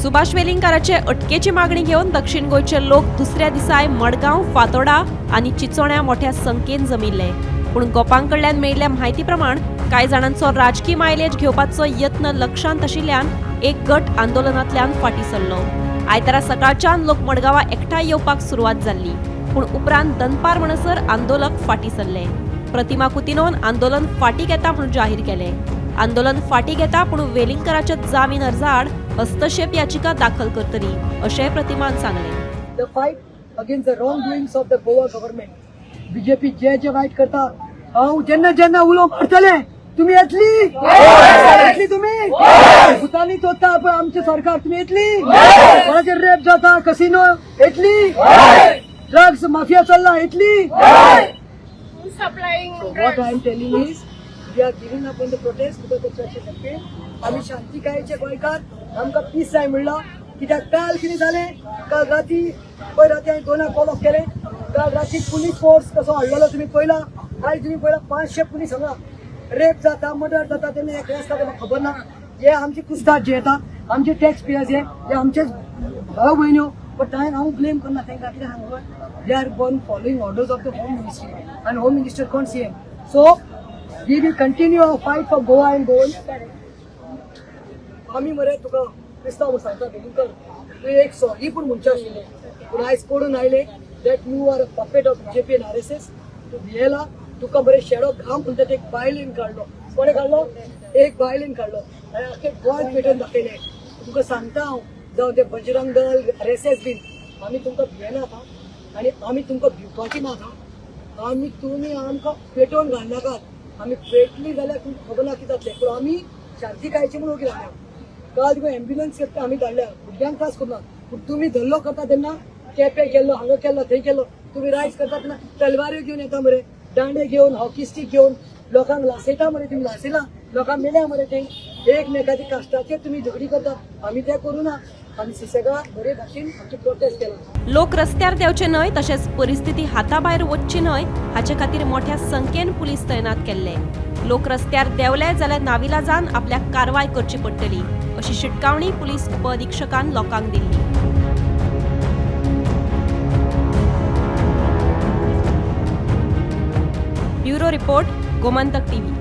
सुभाष वेलिंगकाराचे अटकेची मागणी घेवन दक्षिण गोंयचे लोक दुसऱ्या दिसाय मडगांव, फातोडा आनी चिचोण्या मोठ्या संख्येन जमिल्ले. पूण गोपां कडल्यान मेळिल्ल्या म्हायती प्रमाण कांय जाणांचो राजकी मायलेज घेवपाचो यत्न लक्षांत आशिल्ल्यान एक गट आंदोलनांतल्यान फाटीं सरलो. आयतारा सकाळच्यान लोक मडगांवां एकठांय येवपाक सुरवात जाल्ली, पूण उपरांत दनपार म्हणसर आंदोलक फाटीं सरले. प्रतिमा कुतिनोन आंदोलन फाटीं घेता म्हूण जाहीर केलें. आंदोलन फाटीं घेता पूण वेलिंगकाराच्या जामीन अर्जा आड हस्तक्षेप याचिका दाखल करतली अशेंय प्रतिमान सांगलें. The fight against the wrong doings of the Goa government. BJP जे जे वायट करता, हांव जेन्ना जेन्ना उलो मारतले तुमी येतली, येतली तुमी. भुतांनी चोरता पळय आमचें सरकार, तुमी येतली. कोणाचेर रेप जाता, कसिनो, येतली. ड्रग्स माफिया चल्ला, येतली. Supplying So what I am telling is, we are giving up on the protest because the church is appeal. आमी शांतिकायेचे गोंयकार, आमकां पीस जाय म्हणला. कित्याक काल कितें जालें, काल राती, पयर राती हांवें दोनाक कॉल ऑफ केलें. काल राती पुलीस फोर्स कसो हाडलेलो तुमी पळयला. आयज तुमी पळयला 500 पुलीस हांगा. रेप जाता, मर्डर जाता तेन्ना एक आसता तें म्हाका खबर ना. हे आमचे कुस्तार जे येता, आमचे टॅक्स पेयर्स, हे आमचेच भाव भयण्यो. बट हांवें हांव ब्लेम करना तांकां. कितें सांगू, they are born following orders of the home ministry आनी होम मिनिस्टर कोण? CM. So we will continue our fight for Goa and Goan. आमी मरे तुका क्रिस्तांव सांगता, वेलिंगकर, तुवें एक सॉरी पूण म्हणचें आशिल्लें, पूण आयज पडून आयले that you are a puppet of BJP and RSS. तूं भियेला. तुका बरें शेडो घाम म्हणटा ते एक बायलेन काडलो. कोणें काडलो? एक बायलेन काडलो आनी आख्खें गोंय पेटोवन दाखयलें. तुमकां सांगता हांव, जावं ते बजरंग दल, आरएसएस बीन, आमी तुमकां भियेनात हा आनी आमी तुमकां भिवपाची नात हा. आमी तुमी आमकां पेटोवन घालनाकात. आमी पेटली जाल्यार तुमकां खबर ना कितें जातलें, पूण आमी शांतिकायेची म्हणून ओगी रावल्या. काल तुका एम्ब्युलन्स आमी धाडल्या, भुरग्यांक त्रास करना. पूण तुमी धल्लो करता तेन्ना केपे केल्लो, हांगा केल्लो, थंय केल्लो. तुमी रायज करता तेन्ना तलवाऱ्यो घेवन येता मरे, दांडे घेवन, हॉकी स्टीक घेवन लोकांक लासयता मरे. तुमी लासयला, लोकांक मेल्या मरे. ते एकमेकाच्या काश्टाचेर तुमी झगडी करता. आमी तें करूं ना. आमी सुसेगाद बरे भाशेन आमचे प्रोटेस्ट केला. लोक रस्त्यार देंवचे न्हय तशेंच परिस्थिती हाताभायर वच्ची न्हय हाचे खातीर मोठ्या संख्येन पुलीस तैनात केल्ले. लोक रस्त्यार देंवले जाल्यार नाविलाजान आपल्याक कारवाय करची पडटली अशी शिटकावणी पुलीस उपअधिक्षकान लोकांक दिल्ली. Bureau report, Gomantak TV.